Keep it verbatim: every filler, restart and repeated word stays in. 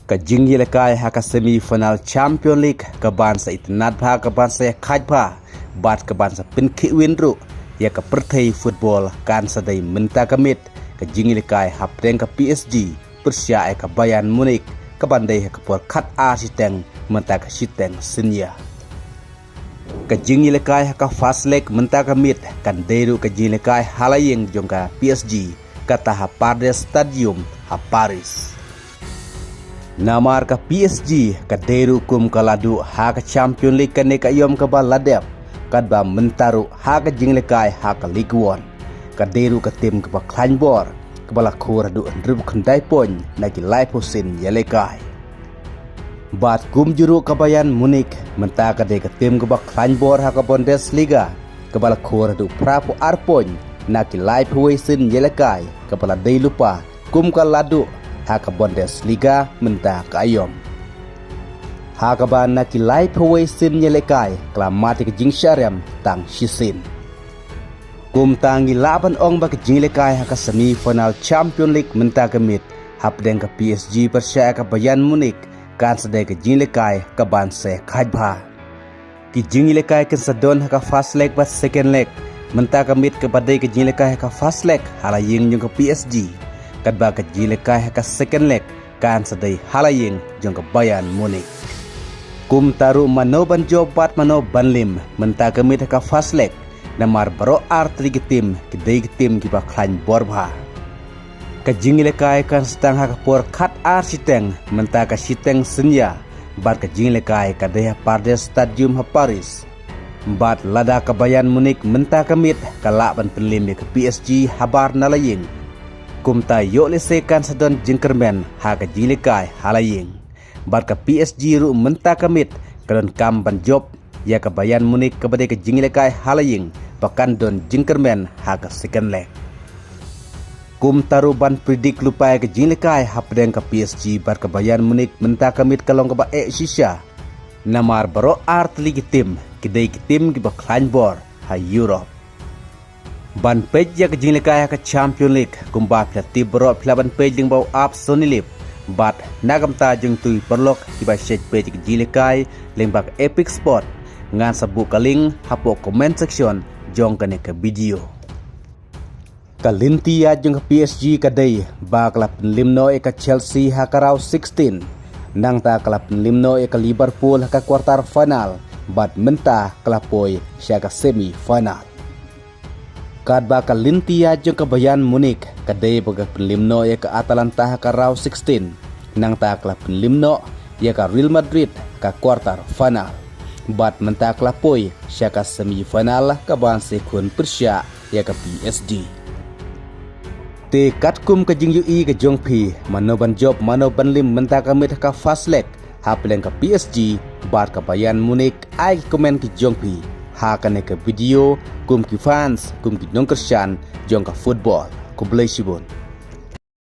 Ka jingïalehkai ha ka semi final Champion League ka ban sa itynnad bha, ka ban sa ïakhaid bha bad ka ban sa pynkhih win ruh ïa ka pyrthei football kan sa dei mynta ka miet ka jingïalehkai hapdeng ka P S G pyrshah ïa ka Bayern Munich, ka ban dei ha ka por khat ar shiteng mynta ka shiteng synñia. Ka jingïalehkai ha ka first leg mynta ka miet kan dei ruh ka jingïalehkai ha la ïing jong ka P S G, kata ha Parc des Stadium ha Paris. Namar ka P S G ka dei ruh kum ka la duh ha ka Champion League kane ka aïom kaba la dep, katba mynta ruh ha ka jingïalehkai ha ka Ligue One ka dei ruh ka tim kaba khlaiñ bor, kaba la khur haduh hynriewphew khyndai point na ki laiphew sien ïalehkai. Bad kumjuh ruh ka Bayern Munich mynta ka dei ka tim kaba khlaiñ bor ha ka Bundesliga, kaba la khur haduh phraphew ar point na ki laiphew wei sien ïalehkai, kaba la dei lypa kum ka la duh ha ka Bundesliga mynta ka aïom. Ha kaba na ki laiphew wei sien ïalehkai ka la mad ïa ka jingshah rem tang shisien. Kumta ngi lah ban ong ba ka jingïalehkai ha ka semi final Champion League mynta ka miet hapdeng ka P S G pyrshah ïa ka Bayern Munich kan sa dei ka jingïalehkai ka ban sa ïakhaid bha. Ki jingïalehkai kin sa don ha ka first leg bad second leg. Mynta ka miet kaba dei ka jingïalehkai ha ka first leg ha la ïing jong ka P S G, katba ka jingïalehkai ha ka second leg kan sa dei ha la ïing jong ka Bayern Munich. Kumta ruh mano ban jop bad mano ban lim mynta ka miet ha ka first leg, namar baroh ar tylli ki tim ki dei ki tim kiba khlaiñ bor bha. Ka jingïalehkai kan sa tang ha ka por khat ar shiteng mynta ka shiteng synñia, bad ka jingïalehkai ka dei ha Parc des Stadium ha Paris. Bad lada ka Bayern Munich mynta ka miet ka lah ban pynlim ïa ka P S G habar na la ïing, kumta ïoh lehse kan sa don jingkyrmen ha ka jingïalehkai ha la ïing. Bad ka P S G ruh mynta ka miet ka donkam ban jop ïa ka Bayern Munich kaba dei ka jingïalehkai ha la ïing ba kan don jingkyrmen ha ka second leg. Kumta ruh ban predict lypa ïa ka jingïalehkai hapdeng ka P S G bad ka Bayern Munich mynta ka miet ka long kaba eh shisha, namar baroh ar tylli ki tim ki dei ki tim kiba khlaiñ bor ha Europe. Ban peit ïa ka jingïalehkai ha ka Champion League, kumba phi la tip baroh phi lah ban peit lyngba u app Sony Live. Bad na ka bynta jong kito ki paralok kiba shait peit ïa ka jingïalehkai lyngba ka Epic Sport, ngan sa buh ka link hapoh comment section jong kane ka video. Ka lynti ïaid jong ka P S G ka dei ba ka la pynlim noh ïa ka Chelsea ha ka round sixteen. Nangta ka la pynlim noh ïa ka Liverpool ha ka quarter final, bad mynta ka la poi sha ka semi final. Katba ka lynti ïaid jong ka Bayern Munich ka dei ba ka pynlim noh ïa ka Atalanta ha ka round sixteen. Nangta ka la pynlim noh ïa ka Real Madrid ha ka quarter final, bad mynta ka la poi sha ka semi final ka ban sa ïakhun pyrshah ïa ka P S G. Te katkum ka jingïohi ka jong phi, mano ban jop mano ban lim mynta ka miet ha ka first leg hapdeng ka P S G bad ka Bayern Munich? Ai ki comment ki jong phi ha kane ka video kum ki fans, kum ki nongkyrshan jong ka football. Khublei shibun.